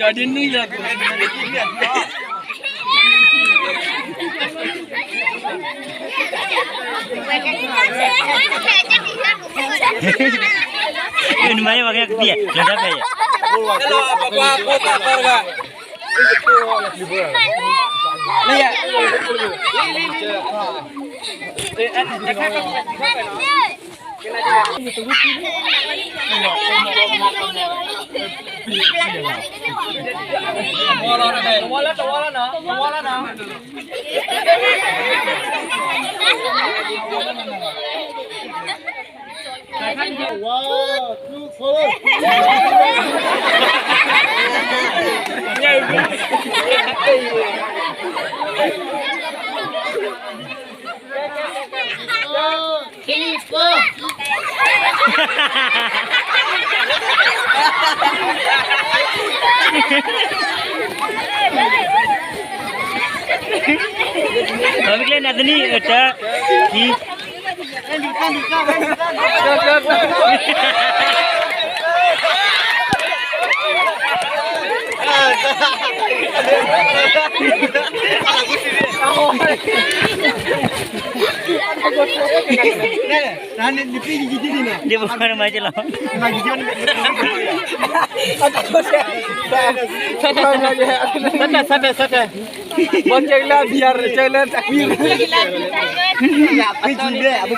ကၠီဒ်နုၢ်ယၤ နမၤယဲၢ်ဝဲကဲကသံၣ်, နတၢ်ဖဲယဲၢ်. မ့ၢ်ကျဲနသနံၣ်အတၢ်ခံ ဒ်ပမၤမၤကလီၤ. ဆၢတဲာ် ဆၢတဲာ် ဆၢတဲာ်, ဘီကဲလၢအဘံယၤရကဲလၢတၢ်ကွံ, အဘု